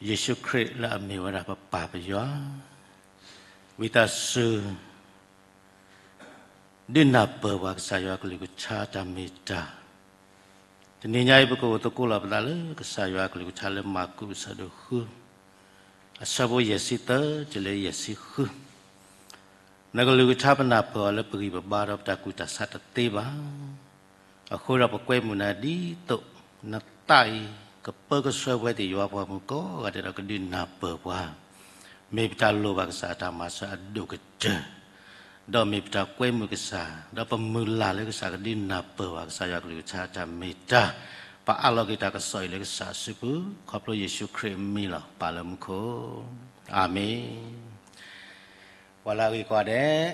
ယ့ၣ်ၡူးခရံာ်လၢအမ့ၢ်ဝဲဒၣ်ပပၢ်ပယွၤ, ဝံသးစူၤ ဒုးနၢ်ပၢၢ်ပှၤကစၢ်ယွၤအကလုၢ်ကထါတၢ်မ့ၢ်တၢ်. တနံၤညါအံၤ ပကအိၣ်သကိးလီၤပသးလၢကစၢ်ယွၤအကလုၢ်ကထါလၢမၢ်ကူးအဆၢဒိၣ်ဃု, အဆၢဖိယဲၢ်ဆံသၢတုၤလၢယဲၢ်ဆံဃု. နကလုၢ်ကထါပနၢ်ပၢၢ်အီၤလၢပဂံၢ်ပဘါဒီးပတၢ်ကူၣ်တၢ်ဆးတသ့ဘၣ်. အဃိဒီးပကွဲမုာ်နၤဒ်သိး နသးအံၤ ကပၢကဆှၢပှၤသ့ၣ်ယွၤပှၤမုၣ်ကိးဂၤဒဲးဒီးကဒုးနၢ်ပၢၢ်ပှၤ, မ့ၢ်ပတၢ်လိၣ်ဘၣ်ကစၢ်အတၢ်မၤစၢၤအဒိၣ်ကတၢၢ်, ဒီးမ့ၢ်ပတၢ်ကွဲမုာ်ကစၢ်, ဒီးပမုၢ်လၢ်လၢကစၢ်ကဒုးနၢ်ပၢၢ်ဘၣ်ကစၢ်ယွၤကလုၢ်ကထါတၢ်မ့ၢ်တၢ်, ပအးလီၤက့ၤတၢ်ကစီၣ်အံၤလၢကစၢ်အစုပူၤ, ခီဖျိယ့ၣ်ၡူးခရံာ်အမံၤလီၤ. ပၢ်လၢမူခိၣ်, အၤမ့ၣ်. ပှၤလၢအဂ့ၤကိးဂၤဒဲး,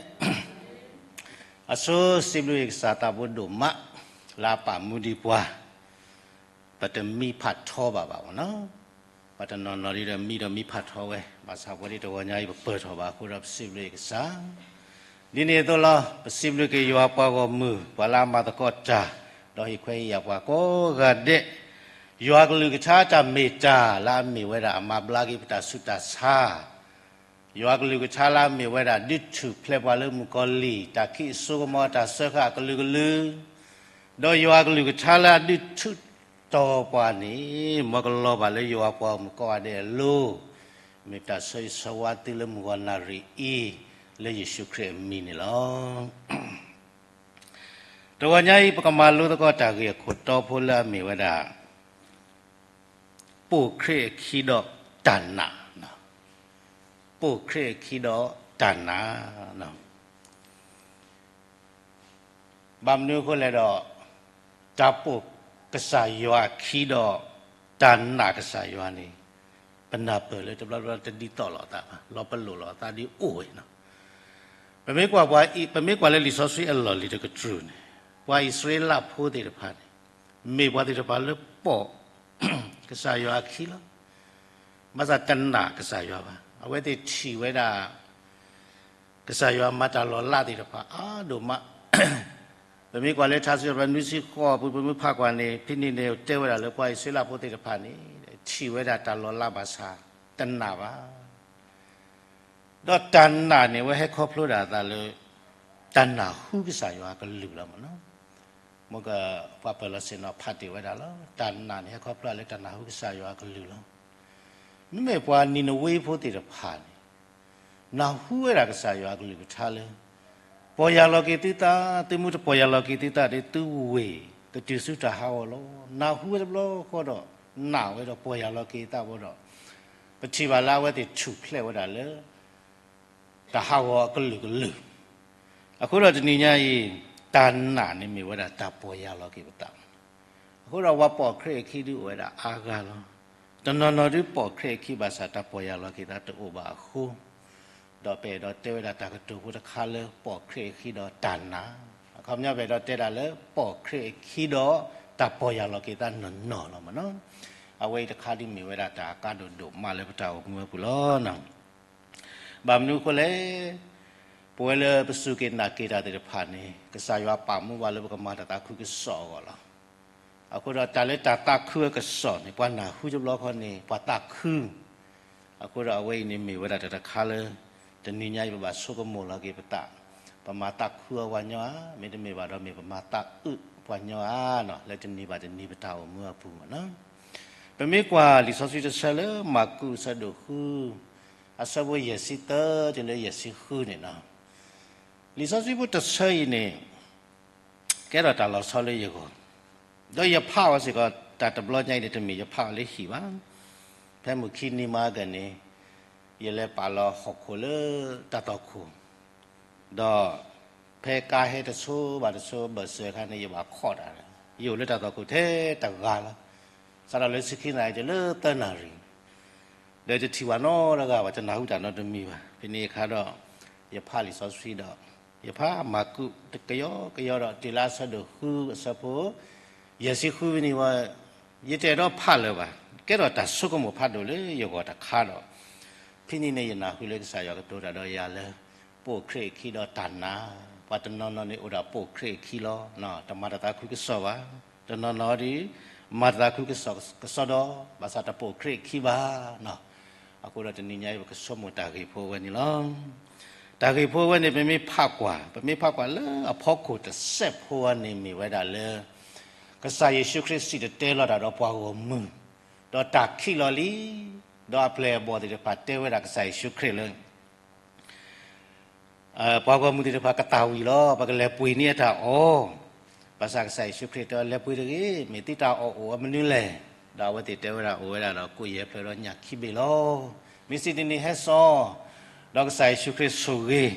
အဆိစံးဘျုးကစၢ်သးဘိဒိၣ်မး လၢအပာ်မူဒံးပှၤ, ပတမံဖးထီဘၣ်ဘၣ်မ့ၢ်နီၤ. ပှၤတနီၤနီၤဒ်ဒီးမံဒီးမံဖးထီဝဲ, ဘၣ်ဆၣ်ပဝဲဒၣ်တဂီၤညါအံၤ ပပၢၢ်ထီၣ်ဘၣ်အဃိဒီး ပစံးဘျုးကစၢ်. ဒ်န့ၣ်အသိးလီၤ, ပစံးဘျုးက့ၤယွၤပှၤဂီၢ်မုၢ် ပှၤလၢအမၤသကိးတၢ်, ဒီးဟ့ၣ်ခွဲးဟ့ၣ်ယာ်ပှၤကိးဂၤဒဲး, ယွၤကလုၢ်ကထါတၢ်မ့ၢ်တၢ်လၢအမ့ၢ်ဝဲဒၣ်အမၤဘျါက့ၤပတၢ်ဆူးတၢ်ဆါ ယွၤကလုၢ်ကထါလၢအမ့ၢ်ဝဲဒၣ် ဒုးထူၣ်ဖျဲးပှၤလၢမုၣ်ကီၤလံၢ် တၢ်ခံးအစိကမီၤ တၢ်စၢဃာ်အကလုာ်ကလုာ်, ဒီးယွၤကလုၢ်ကထါလၢအဒုးထူးတီၤပှၤန့ၣ် မ်ကလီၤဘၣ်လၢယွၤပှၤဂီၢ်မုၢ်ကိးဂၤဒဲးအလိၤ, မ့ၢ်ပတၢ်ဆၢဂ့ၤဆၢဝါသုလၢမုၢ်ဂီၤနၣ်ရံၣ်အံၤ, လၢယ့ၣ်ၡူးခရံာ်အမံၤန့ၣ်လီၤ. တဂီၤညါအံၤ ပကမၤလိသကိးတၢ်ဂ့ၢ်အခိၣ်တီဖိလၢအမ့ၢ်ဝဲဒၣ် ပိာ်ခရံာ်အခံဒီးတၢ်နာ်, ပိာ်ခရံာ်အခံဒီးတၢ်နာ်. ဘၣ်မနုၤအဃိလဲၣ်ဒီး တၢ်ပိာ်ကစၢ်ယွၤအခံဒီး တၢ်နာ်ကစၢ်ယွၤန့ၣ် ပနၢ်ပၢၢ်လၢတဘျီဘျီတဒ်သိးလိာ်အသးဘၣ်, လီၤပလိာ်လိာ်အသးဒ်အိၣ်ဝဲနီၤ. ပမ့ၢ်ကွၢ်ပှၤ, ပမ့ၢ်ကွၢ်လၢလံာ်စီဆှံအလီၢ်လံၤတကတြူၢ်န့ၣ်, ပှၤအံၣ်စရ့လးဖိသ့ၣ်တဖၣ်န့ၣ် မ့ၢ်ပှၤသ့ၣ်တဖၣ်လၢပိာ်ကစၢ်ယွၤအခံလီၤ. ဘၣ်ဆၣ်တနာ်ကစၢ်ယွၤဘၣ်. အဝဲသ့ၣ်ထံၣ်ဝဲဒၣ် ကစၢ်ယွၤမၤတၢ်လီၤလးသ့ၣ်တဖၣ်အါဒိၣ်မး. ပမ့ၢ်ကွၢ်လၢထါစံးပတြၢၤနွံဆံဃိးအပူၤ ပမ့ၢ်ဖးကွၢ်န့ၣ် ဖဲန့ၣ်န့ၣ် တဲဝဲဒၣ်လၢပှၤအံၣ်စရ့လးဖိသ့ၣ်တဖၣ်န့ၣ် ထံၣ်ဝဲဒၣ်တၢ်လီၤလးဘၣ်ဆၣ် တနာ်ဘၣ်. ဒီးတၢ်နာ်န့ၣ် အဝဲဟဲခီဖျိဒၣ်အသးလၢ တၢ်နၢ်ဟူကစၢ်ယွၤအကလုၢ်လီၤမ့ၢ်နီၤ. မ့ၢ်က ပှၤပၢၤလီၢ်ဆ့ၣ်နီၤဖးတ့ၢ်ဝဲဒၣ်လီၤ. တၢ်နာ်န့ၣ် ဟဲခီဖျိလၢတၢ်နၢ်ဟူကစၢ်ယွၤအကလုၢ်လီၤ. မ့မ့ၢ်ပှၤနံၤနဝ့ဖိသ့ၣ်တဖၣ်န့ၣ် နၢ်ဟူဝဲဒၣ်ကစၢ်ယွၤအကလုၢ်ကထါလၢ ပီၢ်ယၢ်လီၤက့ၤသုသး, သုမ့ၢ်တပီၢ်ယၢ်လီၤက့ၤသုသးဒီး သုဝ့ၢ်ကတုၤဆူတၢ်ဟးဂီၤလီၤ. နၢ်ဟူဝဲတဘျီဃီဒီး နာ်ဝဲဒီးပီၢ်ယၢ်လီၤက့ၤသးဝဲဒီး ပထံၣ်ဘၣ်လၢအဝဲသ့ၣ်ထူၣ်ဖျဲးဝဲဒၣ်လၢ တၢ်ဟးဂီၤအကလုာ်ကလုာ်. အဃိဒီးတနံၤညါအံၤ တၢ်နာ်န့ၣ်မ့ၢ်ဝဲဒၣ်တၢ်ပီၢ်ယၢ်လီၤက့ၤပသး. အဃိဒီးပှၤပိာ်ခရံာ်အခံဒုးအိၣ်ဝဲဒၣ်အါဂၤလီၤ. တနီၤနီၤဒုးပိာ်ခရံာ်အခံဘၣ်ဆၣ် တၢ်ပီၢ်ယၢ်လီၤက့ၤသးတအိၣ်ဘၣ်အဃိ, ဒီးပအဲၣ်ဒိးတဲဝဲဒၣ်တၢ်ကတိၤဖိတခါလၢ ပိာ်ခရံာ်အခံဒီးတၢ်နာ်, အခီပညီပအဲၣ်ဒိးတဲဒၣ်လၢ ပိာ်ခရံာ်အခံဒီးတၢ်ပီၢ်ယၢ်လီၤက့ၤသးနီၢ်နီၢ်လီၤမ့ၢ်နီၤ. အဝဲအံၤတခါဒုးမ့ၢ်ဝဲဒၣ်တၢ်အကါဒိၣ်ဒိၣ်မးလၢပတၢ်အိၣ်မူအပူၤလီၤ. ဘၣ်မနုၤအဃိလဲၣ်, ပဝဲလၢပစူၢ်က့ၤနာ်က့ၤတၢ်သ့ၣ်တဖၣ်န့ၣ် ကစၢ်ယွၤပာ်မူပှၤလၢပကမၤတၢ်သးခုကစီၣ်အဂီၢ်လီၤ. အဃိဒီးတၢ်လၢတၢ်သးခုအကစီၣ်န့ၣ် ပှၤနၢ်ဟူတဘျီဃီန့ၣ် ပှၤသးခု. အဃိဒီးအဝဲအံၤန့ၣ်မ့ၢ်ဝဲဒၣ်တၢ်တခါလၢ တနံၤညါအံၤပဘၣ်ဆိကမိၣ်လီၤက့ၤပသး, ပမၤသးခုအီၤပှၤညီဧါ, မ့တမ့ၢ်ဘၣ်ဒီးမ့ၢ်ပမၤသးအုးပှၤညီဧါနီၤ, လၢတနံၤဘၣ်တနံၤပတၢ်အိၣ်မူအပူၤမ့ၢ်နီၤ. ပမ့ၢ်ကွၢ်လံာ်စီဆှံတဆၢလၢမၢ်ကူးအဆၢဒိၣ်ဃု, အဆၢဖိယဲၢ်ဆံသၢတုၤလၢယဲၢ်ဆံဃုန့ၣ်နီၤ, လံာ်စီဆှံဖိတဆၢအံၤန့ၣ် ကဲထီၣ်တၢ်လီၤဆီလၢယဂီၢ်, ဒီးယဖးအီၤစ့ၢ်ကီး တၢ်တဘျီညါအံၤန့ၣ် တမ့ၢ်ယဖးအီၤလၢဟံၣ်ဘၣ်. ဖဲမုၢ်ခံနံၤမဟါကန့ၣ် ယလဲၤပာ်လီၤဟီၣ်ခိၣ်လၢတၢ်သွၣ်ခိၣ်, ဒီးဖဲကါဟဲတဆိဘၣ်တဆိဘၢၣ်စၢၤအခါန့ၣ် ယဘၣ်ခိးတၢ်, ယအိၣ်လၢတၢ်သွၣ်ခိၣ်ထဲတဂၤလီၤ. စးထီၣ်လၢဆံခံနၣ်ရံၣ်တုၤလၢသၢနၣ်ရံၣ် ဒီးတထံၣ်ဘၣ်နီတဂၤဘၣ်, တနၢ်ဟူတၢ်နီတမံၤဘၣ်. ဖဲန့ၣ်အခါဒီး ယဖးလံာ်စီဆှံဒီး ယဖးမၢ်ကူးကယီကယီဒီး တုၤလၢအဆၢဒိၣ်ဃုအဆၢဖိ ယဲၢ်ဆံဃုဖဲန့ၣ်ဝဲ, ယတအဲၣ်ဒိးဖးလၢၤဘၣ်, ကဲထီၣ်တၢ်ဆိကမိၣ်ဖးဒိၣ်လၢယဂီၢ်တခါဒီး ဖဲန့ၣ်န့ၣ် ယနၢ်ဟူလၢကစၢ်ယွၤကတိၤတၢ်ဒီးယၤလၢ ပိာ်ခရံာ်အခံဒီးတၢ်နာ်, ပှၤတနီၤနီၤန့ၣ်အိၣ်ဒၣ်ပိာ်ခရံာ်အခံလီၤ. တမၤတၢ်သးခုကစီၣ်ဘၣ်. တနီၤနီၤဒီး မၤတၢ်သးခုကစီၣ်ကစီဒီ, ဘၣ်ဆၣ်တပိာ်ခရံာ်အခံဘၣ်. အဃိဒီးတနံၤညါအံၤ ပကဆိကမိၣ်တၢ်ဂ့ၢ်ဖိအဝဲန့ၣ်လီၤ. တၢ်ဂ့ၢ်ဖိအဝဲန့ၣ် ပမ့ၢ်ဖးကွၢ်, ပမ့ၢ်ဖးကွၢ်လၢအဖီခိၣ်တစဲးဖိအံၤန့ၣ် မ့ၢ်ဝဲဒၣ်လၢ ကစၢ်ယ့ၣ်ၡူးခရံာ်စံၣ်တဲၤတဲလီၤတၢ်ဒီးပှၤဂီၢ်မုၢ်, ဒီးတၢ်ခံးလီၤလံ, ဒီးအပျဲၢ်အဘီၣ်သ့ၣ်တဖၣ်တဲဝဲဒၣ်ကစၢ်ယ့ၣ်ၡူးခရံာ်လၢ ပှၤဂီၢ်မုၢ်သ့ၣ်တဖၣ်ကသၣ်ဝံၤလီၤ, ပကလဲၤပှ့ၤန့ၢ်အတၢ်အီၣ်. ဘၣ်ဆၣ်ကစၢ်ယ့ၣ်ၡူးခရံာ်တဲ လဲၤပှ့ၤတဂ့ၤ, မ့ၢ်သုတၢ်အီၣ်အိၣ်အမနုၤလဲၣ်. ဒီးအဝဲသ့ၣ်တဲဝဲဒၣ် အိၣ်ဝဲဒၣ်ဒီးကိၣ်ယဲၢ်ဖျၢၣ်ဒီးညၣ်ခံဘ့ၣ်လီၤ. မ့ၢ်စံးတနံၤဟဲစိာ်, ဒီးကစၢ်ယ့ၣ်ၡူးခရံာ်ဆိၣ်ဂ့ၤ,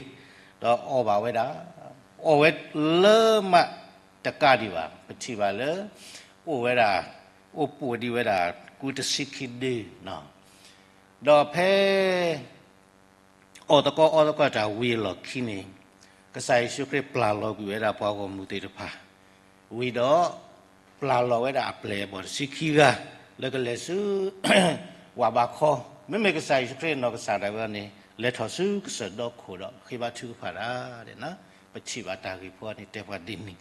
ဒီးအီၣ်ဘၣ်ဝဲဒၣ်, အီၣ်ဝဲလၢမးတကးဒံးဘၣ်, ပထံၣ်ဘၣ်လၢ အိၣ်ဝဲဒၣ်, အိၣ်ပိာ်ဒံးဝဲဒၣ် ကူတဆံခံဒု, ဒီးဖဲ အီၣ်သကိးအီသကိးတၢ်ဝံၤအလီၢ်ခံန့ၣ်, ကစၢ်ယ့ၣ်ၡူးခရံာ်ပျၢ်လီၤကွံာ်ဝဲဒၣ်ပှၤဂီၢ်မုၢ်သ့ၣ်တဖၣ်, ဝံၤဒီး ပျၢ်လီၤဝဲဒၣ်အပျဲၢ်အဘီၣ်တဆံခံဂၤ လၢကလဲၤဆူ ဝၣ်ဘါခီ, မ့မ့ၢ်ကစၢ်ယ့ၣ်ၡူးခရံာ်နီၢ်ကစၢ်ဒၣ်ဝဲန့ၣ် လဲၤထီၣ်ဆူကစၢၢ်ဒီခိၣ်ဒီးဃ့ဘါထုကဖၣ်တၢ်, ပထံၣ်ဘၣ်တၢ်ဂ့ၢ်ဖိန့ၣ် တဲပှၤဒ်န့ၣ်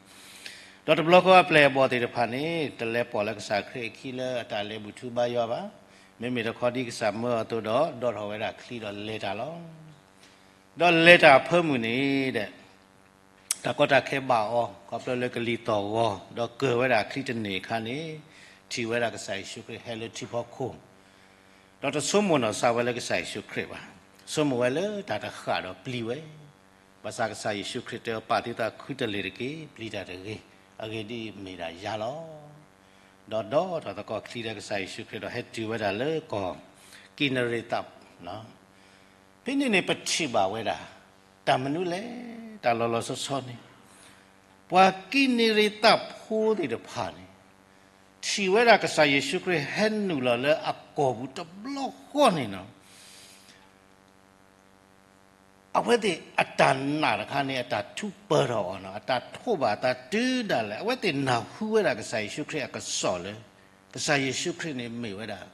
ဒီးတဘျီဃီအပျဲၢ်အဘီၣ်သ့ၣ်တဖၣ်န့ၣ် တလဲၤပိာ်လၢကစၢ်ခရံာ်အခံလၢအတၢ်လဲၤဘူၣ်ထူဘါယွၤဘၣ်. မ့မ့ၢ်တခီဒ်ကစၢ်မၢအီၤအသိးဒီး ဒိးထီၣ်ဝဲဒၣ်ချံဒီးလဲၤတၢ်လီၤ. ဒီးလဲၤတၢ်အဖၢမုၢ်န့ၣ်ဒီး တၢ်ကီတၢ်ခဲဘၣ်အီၤ ခီဖျိလၢကလံၤသီၣ်ဂီၤ ဒီးကၢၢ်ဝဲဒၣ်ချံတန့ၢ်အခါန့ၣ် ထံၣ်ဝဲဒၣ်ကစၢ်ယ့ၣ်ၡူးခရံာ်ဟဲလၢထံဖီခိၣ်, ဒီးတဆိကမိၣ်နီၢ်ကစၢ်ဝဲလၢကစၢ်ယ့ၣ်ၡူးခရံာ်ဘၣ်. ဆိကမိၣ်ဝဲလၢတၢ်တဃၣ်ဒီးပျံၤဝဲ, ဘၣ်ဆၣ်ကစၢ်ယ့ၣ်ၡူးခရံာ်တဲအီၤ ပာ်သုသးခုတလ့ၢ်တက့ၢ်, ပျံၤတၢ်တဂ့ၤ, အဂ့ၢ်ဒ်အံၤမ့ၢ်ဒၣ်ယၤလီၤ. ဒီးဒိးထီၣ်သကိးချံဒီးကစၢ်ယ့ၣ်ၡူးခရံာ်ဒီးဟဲတုၤဝဲဒၣ်လၢကီၢ်ကံးနရ့ၤသး, ဖဲန့ၣ်န့ၣ်ပထံၣ်ဘၣ်ဝဲဒၣ် တၢ်မနုၤလဲၣ်, တၢ်လီၤလီၤဆီဆီန့ၣ် ပှၤကံးနရ့ၤသးဖိသ့ၣ်တဖၣ်န့ၣ် ထံၣ်ဝဲဒၣ်ကစၢ်ယ့ၣ်ၡူးခရံာ်ဟဲနုာ်လီၤလၢအကီၢ်ပူၤတဘျီဃီန့ၣ်လီၤ. အဝဲသ့ၣ်အတၢ်နာ်တခါန့ၣ် အတၢ်ထူးပၢၢ်ထီၣ်အီၤန့ၣ်, အတၢ်ထိးဘၣ်အသးတုၤဒၣ်လဲာ်, အဝဲသ့ၣ်နၢ်ဟူဝဲဒၣ်ကစၢ်ယ့ၣ်ၡူးခရံာ်အကစီၣ်လၢ ကစၢ်ယ့ၣ်ၡူးခရံာ်န့ၣ်မ့ၢ်ဝဲဒၣ်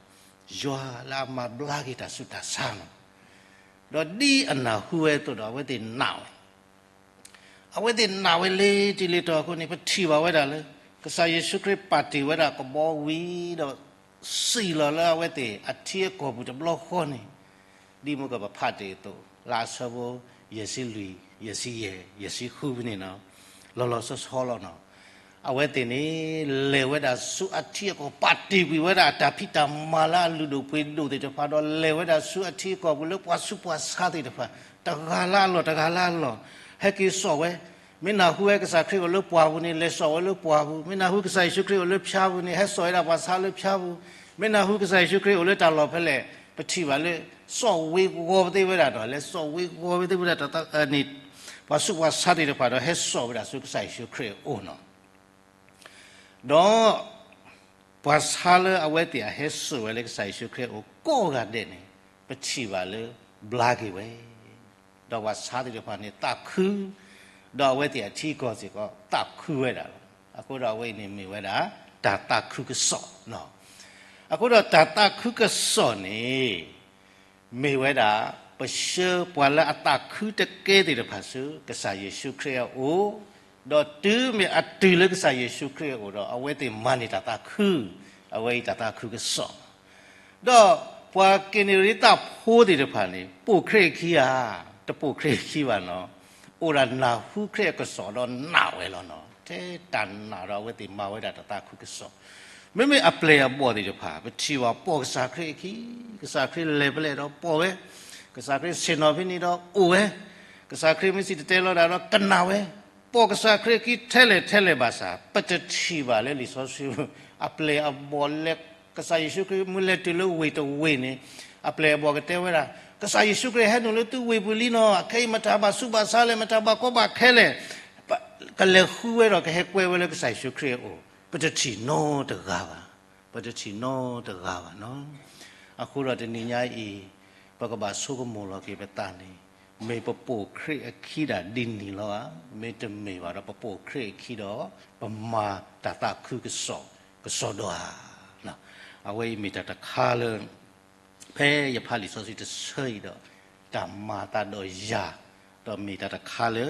ယွၤလၢအမၤဘျါက့ၤတၢ်ဆူးတၢ်ဆါန့ၣ်, ဒီးဒ်အနၢ်ဟူဝဲအသိးဒီး အဝဲသ့ၣ်နာ်ဝဲ အဝဲသ့ၣ်နာ်ဝဲလၢတံၤလၢတီၤအဃိန့ၣ် ပထံၣ်ဘၣ်ဝဲဒၣ်လၢ ကစၢ်ယ့ၣ်ၡူးခရံာ်ပာ်တ့ၢ်ဝဲဒၣ်ကဘီဝံၤဒီး စံၣ်လီၤလၢအဝဲသ့ၣ်အထံအကီၢ်ပူၤတဘျီဃီန့ၣ်, ဒ်မ့ၢ်ကပဖးတ့ၢ်အသိး လၢအဆၢဖိ ယဲၢ်ဆံလွံၢ်, ယဲၢ်ဆံယဲၢ်, ယဲၢ်ဆံဃုဖဲန့ၣ်လီၤ. လီၤလီၤဆီဆီလီၤန့ၣ်, အဝဲသ့ၣ်န့ၣ် လဲၤဝဲဒၣ်ဆူအထံအကီၢ် ပာ်တ့ၢ်ကွံာ်ဝဲဒၣ်အတၢ်ဖံးတၢ်မၤလၢအလုၢ်ဒိၣ်ပှ့ၤဒိၣ်သ့ၣ်တဖၣ်ဒီး လဲၤဝဲဒၣ်ဆူအထံအကီၢ်ပူၤလၢပှၤဆူးပှၤဆါသ့ၣ်တဖၣ် တဂၤလၢအလီၢ် တဂၤလၢအလီၢ် ဟဲက့ၤစိာ်ဝဲ, မ့ၢ်နၢ်ဟူဝဲကစၢ်ခရံာ်အိၣ်လၢပှၢ်ပူၤန့ၣ် လဲၤစိာ်ဝဲလၢပှၢ်ပူၤ, မ့ၢ်နၢ်ဟူကစၢ်ယ့ၣ်ၡူးခရံာ်အိၣ်လၢဖၠါပူၤန့ၣ် ဟဲစိာ်ဝဲဒၣ်ပှၤဆါလၢဖၠါပူၤ, မ့ၢ်နၢ်ဟူကစၢ်ယ့ၣ်ၡူးခရံာ်အိၣ်လၢတၢ်လီၢ်ဖဲလဲၣ် ပထံၣ်ဘၣ်လၢ စိာ်ဝ့ၤဝီၤဝဲသ့ၣ်ဝဲဒၣ်ဒီး လဲၤစိာ်ဝ့ၤဝီၤဝဲသ့ၣ်ဝဲဒၣ် ပှၤဆူးပှၤဆါသ့ၣ်တဖၣ်ဒီး ဟဲစိာ်ဝဲဒၣ်ဆူကစၢ်ယ့ၣ်ၡူးခရံာ်အအိၣ်န့ၣ် ဒီး ပှၤဆါလၢအဝဲသ့ၣ်အဟဲစိာ်ဝဲလၢကစၢ်ယ့ၣ်ၡူးခရံာ်အအိၣ်ကိးဂၤဒဲးန့ၣ် ပထံၣ်ဘၣ်လၢ ဘျါက့ၤဝဲ, ဒီးပှၤဆါသ့ၣ်တဖၣ်န့ၣ်သးခု, ဒီးအဝဲသ့ၣ်အထံအကီၢ်စ့ၢ်ကီးသးခုဝဲဒၣ်လီၤ. အဃိဒီးအဝဲအံၤန့ၣ်မ့ၢ်ဝဲဒၣ် တၢ်သးခုကစီၣ်လီၤ. အဃိဒီးတၢ်သးခုကစီၣ်န့ၣ် မ့ၢ်ဝဲဒၣ် ပဆှၢပှၤလၢအသးခုတကဲသ့ၣ်တဖၣ်ဆူ ကစၢ်ယ့ၣ်ၡူးခရံာ်အအိၣ်, ဒီးတုၤမ့ၢ်အတုၤလၢကစၢ်ယ့ၣ်ၡူးခရံာ်အအိၣ်ဒီး အဝဲသ့ၣ်မၤန့ၢ်တၢ်သးခု, အဝဲအံၤတၢ်သးခုကစီၣ်လီၤ. ဒီးပှၤက့ၤနရံသးဖိသ့ၣ်တဖၣ်န့ၣ် ပိာ်ခရံာ်အခံဧါ, တပိာ်ခရံာ်အခံဘၣ်နီၤ, အိၣ်ဒၣ်နၢ်ဟူခရံာ်အကစီၣ်ဒီးနာ်ဝဲလီၤနီၤ, ထဲတၢ်နာ်ဒီးအဝဲသ့ၣ်မၤဝဲဒၣ်တၢ်သးခုကစီၣ် မ့မ့ၢ်အပျဲၢ်အဘီၣ်သ့ၣ်တဖၣ် ပထံၣ်ဘၣ်ပိာ်ကစၢ်ခရံာ်အခံ, ကစၢ်ခရံာ်လဲၤဖဲလဲၣ်ဒီးပိာ်ဝဲ, ကစၢ်ခရံာ်ဆ့ၣ်နီၤဖဲန့ၣ်ဒီးအိၣ်ဝဲ, ကစၢ်ခရံာ်မ့ၢ်စံၣ်တဲၤတဲလီၤတၢ်ဒီးကနၣ်ဝဲ, ပိာ်ကစၢ်ခရံာ်အခံထဲလဲၣ်ထဲလဲၣ်ဘၣ်ဆၣ် ပတထံၣ်ဘၣ်လၢလံာ်စီဆှံ အပျဲၢ်အဘီၣ်လဲၤ ကစၢ်ယ့ၣ်ၡူးခရံာ်မ့ၢ်လဲၤတုၤလၢဝ့ၢ်တဝ့ၢ်န့ၣ် အပျဲၢ်အဘီၣ်ကတဲဝဲဒၣ် ကစၢ်ယ့ၣ်ၡူးခရံာ်ဟဲနုာ်လၢသုဝ့ၢ်ပူၤလံနီၤ, အခဲအံၤမတၤဘၣ်ဆူးဘၣ်ဆါလဲၣ်, မတၤဘၣ်ကီဘၣ်ခဲလဲၣ်, ကလဲၤဃုဝဲဒီးကဟဲကွဲဝဲလၢကစၢ်ယ့ၣ်ၡူးခရံာ်အအိၣ်, ပတထံၣ်နီတဂၤဘၣ်, ပတထံၣ်နီတဂၤဘၣ်နီၤ. အဃိဒီးတနံၤညါအံၤ ပကဘၣ်ဆိကမိၣ်လီၤက့ၤပသးန့ၣ် မ့ၢ်ပပိာ်ခရံာ်အခံဒၣ်ဒ်န့ၣ်လီၤဧါ, မ့တမ့ၢ်ဘၣ်ဒီး ပပိာ်ခရံာ်အခံဒီး ပမၤတၢ်သးခုကစီၣ် ကစီဒီဧါ. အဝဲအံၤမ့ၢ်တၢ်တခါလၢ ဖဲယဖးလံာ်စီဆှံတဆၢအံၤဒီး တၢ်မၤသးဒီးယၤ, ဒီးမ့ၢ်တၢ်တခါလၢ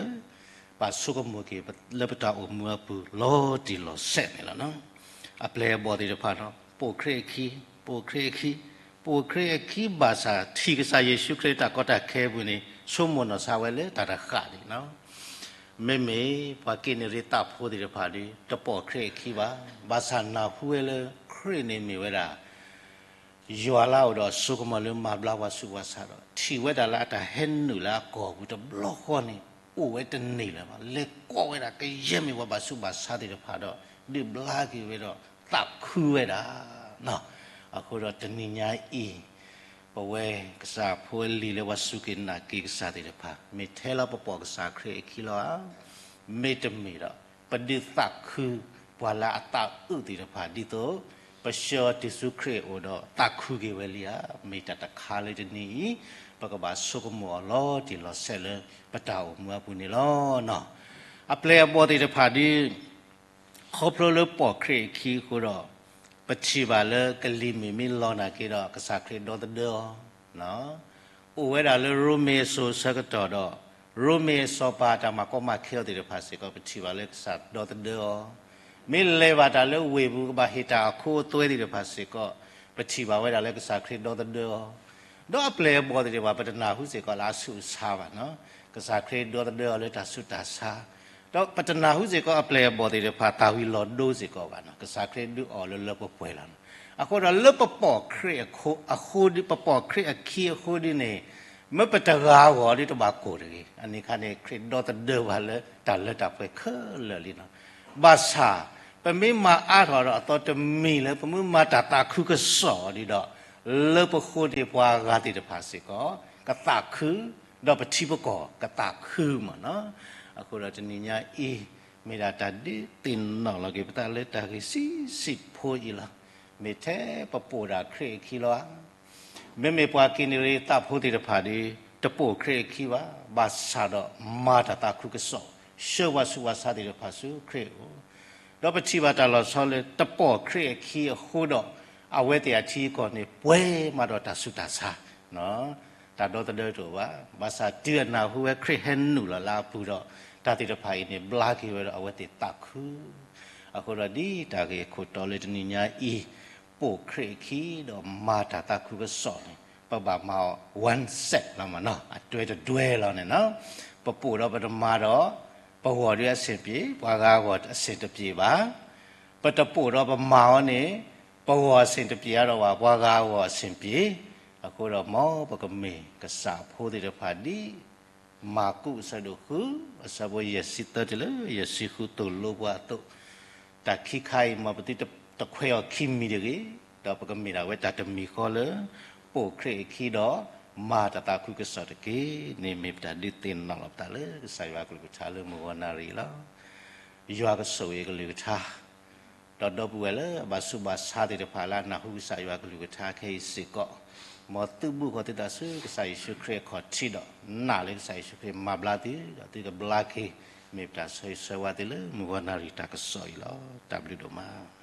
ဘၣ်ဆိကမိၣ်က့ၤလၢပတၢ်အိၣ်မူအပူၤ လီၤတံၢ်လီၤဆဲးန့ၣ်လီၤနီၤ. အပျဲၢ်အဘီၣ်သ့ၣ်တဖၣ်ဒီး ပိာ်ခရံာ်အခံ, ပိာ်ခရံာ်အခံ, ပိာ်ခရံာ်အခံဘၣ်ဆၣ် ထံၣ်ကစၢ်ယ့ၣ်ၡူးခရံာ်တၢ်ကီတၢ်ခဲအပူၤန့ၣ် ဆိကမိၣ်နီၢ်ဆါဝဲလၢတၢ်တဃၣ်ဒံးနီၤ. မ့မ့ၢ်ပှၤက့ၤနရံၣ်သးဖိသ့ၣ်တဖၣ်ဒီး တပိာ်ခရံာ်အခံဘၣ်. ဘၣ်ဆၣ်နၢ်ဟူဝဲလၢခရံာ်န့ၣ်မ့ၢ်ဝဲဒၣ် ယွၤလၢအအိၣ်ဒီးအစိကမီၤလၢမၤဘျါပှၤဆူးပှၤဆါဒီး ထံၣ်ဝဲဒၣ်လၢအတၢ်ဟဲနုာ်လၢအကီၢ်ပူၤတဘျီဃီန့ၣ် အိၣ်ဝဲတန့ၢ်လၢၤဘၣ်. လဲၤကိးဝဲဒၣ်ကယဲၢ်မ့ၢ်ပှၤဘၣ်ဆူးဘၣ်ဆါသ့ၣ်တဖၣ်ဒီး ဒုးဘျါက့ၤဝဲဒီးသးခုဝဲဒၣ်. အဃိဒီးတနံၤညါအံၤ ပဝဲကစၢ်ဖိအလံၤလၢပှၤစူၢ်က့ၤနာ်က့ၤကစၢ်သ့ၣ်တဖၣ် မ့ၢ်ထဲလၢပပိာ်ကစၢ်ခရံာ်အခံလီၤဧါ. မ့တမ့ၢ်ဒီး ပဒုးသးခုပှၤလၢအသးအုးသ့ၣ်တဖၣ် ဒ်သိးပဆှၢအီၤတုၤဆူခရံာ်အအိၣ်ဒီးသးခုက့ၤဝဲလံဧါ. မ့ၢ်တၢ်တခါလၢတနံၤအံၤ ပကဘၣ်ဆိကမိၣ်အီၤလီၤတံၢ်လီၤဆဲးလၢပတၢ်အိၣ်မူအပူၤန့ၣ်လီၤ. အပျဲၢ်အဘီၣ်သ့ၣ်တဖၣ်ဒီး ခီဖျိလၢပိာ်ခရံာ်အခံအဃိဒီး ပထံၣ်ဘၣ်လၢကလံၤမုၢ်မ့ၢ်လီၤနာ်က့ဒီး ကစၢ်ခရံာ်ဒီသဒၢအီၤ အိၣ်ဝဲဒၣ်လၢရိမ့ၤအစိၤအဆၢကတီၢ်ဒီး ရိမ့ၤအစီၤပၤတၢ်မၤကီမၤခဲအီၤသ့ၣ်တဖၣ်စ့ၢ်ကီး ပထံၣ်ဘၣ်လၢကစၢ်ဒီသဒၢအီၤ, မ့ၢ်လဲၤဘၣ်တၢ်လၢဝ့ၢ်ပူၤကဘၣ်ဟ့ၣ်တၢ်အခိအသွဲသ့ၣ်တဖၣ်စ့ၢ်ကီး ပထံၣ်ဘၣ်ဝဲဒၣ်လၢကစၢ်ခရံာ်ဒီသဒၢအီၤ, ဒီးအပျဲၢ်အဘီၣ်သ့ၣ်တဖၣ် ပတနၢ်ဟူစ့ၢ်ကီးလၢအဆူးအဆါဘၣ်နီၤ, ကစၢ်ခရံာ်ဒီသဒၢအီၤလၢတၢ်ဆူးတၢ်ဆါ, ဒီးပတနၢ်ဟူစ့ၢ်ကီးအပျဲၢ်အဘီၣ်သ့ၣ်တဖၣ် သးဝံၤလီၤဒိစ့ၢ်ကီးဘၣ်နီၤ, ကစၢ်ခရံာ်ဒုးအီၣ်လၢလၢပှဲၤပှဲၤလီၤ. အဃိဒီးလၢပပိာ်ခရံာ်အဃိ, အဃိဒီး ပပိာ်ခရံာ်အခံအဃိဒီးန့ၣ် မ့ၢ်ပတဂၤအဂီၢ်ဒီးတဘၣ်ကိၢ်တဂ့ၤ. အန့ၣ်အခါန့ၣ် ခရံာ်ဒီသဒၢဘၣ်လၢတၢ်လၢတၢ်ပှဲၤခဲလၢာ်လံနီၤ. ဘၣ်ဆၣ် ပမ့ၢ်မၤအါထီၣ်ဒီးအသီတမံၤလၢ ပမ့ၢ်မၤတၢ်သးခုကစီၣ်ဒီး လၢပဃိန့ၣ်ပှၤဂၤသ့ၣ်တဖၣ်စ့ၢ်ကီး ကသးခု, ဒီးပထံပကီၢ်ကသးခုမးနီၤ. အဃိဒီးတနံၤညါအံၤ မ့ၢ်ဒၣ်တၢ်ဒုးသ့ၣ်နီၣ်လီၤက့ၤပသးလၢတၢ်ဂ့ၢ်ဆံးဆံးဖိအံၤလီၤ. မ့ၢ်ထဲပပိာ်ဒၣ်ခရံာ်အခံလီၤဧါ. မ့မ့ၢ်ပှၤက့ၤနရံၣ်သးဖိသ့ၣ်တဖၣ်ဒီး တပိာ်ခရံာ်အခံဘၣ်, ဘၣ်ဆၣ်ဒီးမၤတၢ်သးခုကစီၣ်, ဆှၢပှၤဆူးပှၤဆါသ့ၣ်တဖၣ်ဆူခရံာ်အအိၣ်, ဒီးပထံၣ်ဘၣ်တၢ်လီၤဆီလၢတပိာ်ခရံာ်အခံအဃိဒီး အဝဲသ့ၣ်အထံအကီၢ်န့ၣ် ပှဲၤမးဒီးတၢ်ဆူးတၢ်ဆါ တၢ်ဒီသဒၢတအိၣ်ဘၣ်. ဘၣ်ဆၣ်တုၤအနၢ်ဟူဝဲခရံာ်ဟဲနုာ်လီၤလၢအပူၤဒီး တၢ်သ့ၣ်တဖၣ်အံၤန့ၣ် ဘျါက့ၤဝဲဒီးအဝဲသ့ၣ်သးခု. အဃိဒီးဒ်တၢ်ဂ့ၢ်အခိၣ်တီလၢတနံၤညါအံၤ ပိာ်ခရံာ်အခံဒီးမၤတၢ်သးခုကစီၣ်န့ၣ် ပဘၣ်မၤအီၤ one set လီၤမးနီၤ, အတွဲတတွဲလီၤန့ၣ်နီၤ. ပပိာ်ဒီးပတမၤဒီး ပဂီၢ်ဒုးအဆင်ပြေ, ပှၤဂၤအဂီၢ်အဆင်တပြေဘၣ်. ပတပိာ်ဒီးပမၤအီၤန့ၣ် ပဂီၢ်အဆင်တပြေအါဒီးဘၣ်, ပှၤဂၤအဂီၢ်အဆင်ပြေ. အဃိဒီးမ်ပကမ့ၢ်ကစၢ်အဖိသ့ၣ်တဖၣ်ဒ် မၢ်ကူးအဆၢဒိၣ်ဃု အဆၢဖိယဲၢ်ဆံသၢတုၤလၢယဲၢ်ဆံဃုသိၣ်လိပှၤအသိး, တၢ်ခံခါအံၤ မ်ပသုတခွဲးအီၤခံမံၤတဂ့ၤ, ဒီးပကမ့ၢ်ဒၣ်ဝဲတၢ်တမံၤဃီလၢ ပိာ်ခရံာ်အခံဒီး မၤတၢ်သးခုကစီၣ်တက့ၢ်. န့ၣ်မ့ၢ်ပတၢ်ဒုးသ့ၣ်နီၣ်လီၤပသးလၢကစၢ်ယွၤအကလုၢ်ကထါလၢမုၢ်ဂီၤနၣ်ရံၣ်လီၤ. ယွၤကဆိၣ်ဂ့ၤအကလုၢ်ကထါ ဒီးဒီပုၢ်ဝဲၢ်လၢအဘၣ်ဆူးဘၣ်ဆါသ့ၣ်တဖၣ်လၢအနၢ်ဟူကစၢ်ယွၤကလုၢ်ကထါခဲအံၤစ့ၢ်ကီး, မ်သုဘူးဃီၤသုသးဆူကစၢ်ယ့ၣ်ၡူးခရံာ်အခီၣ်ထံးဒီး နာ်လၢကစၢ်ယ့ၣ်ၡူးခရံာ်မၤဘျါသု, ဒီးသုကဘျါက့ၤ, မ့ၢ်ပတၢ်ဆၢဂ့ၤဆၢဝါသုလၢမုၢ်ဂီၤနၣ်ရံၣ်တၢ်ကစီၣ်အံၤလီၤ. တၢ်ဘျုးဒိၣ်မး.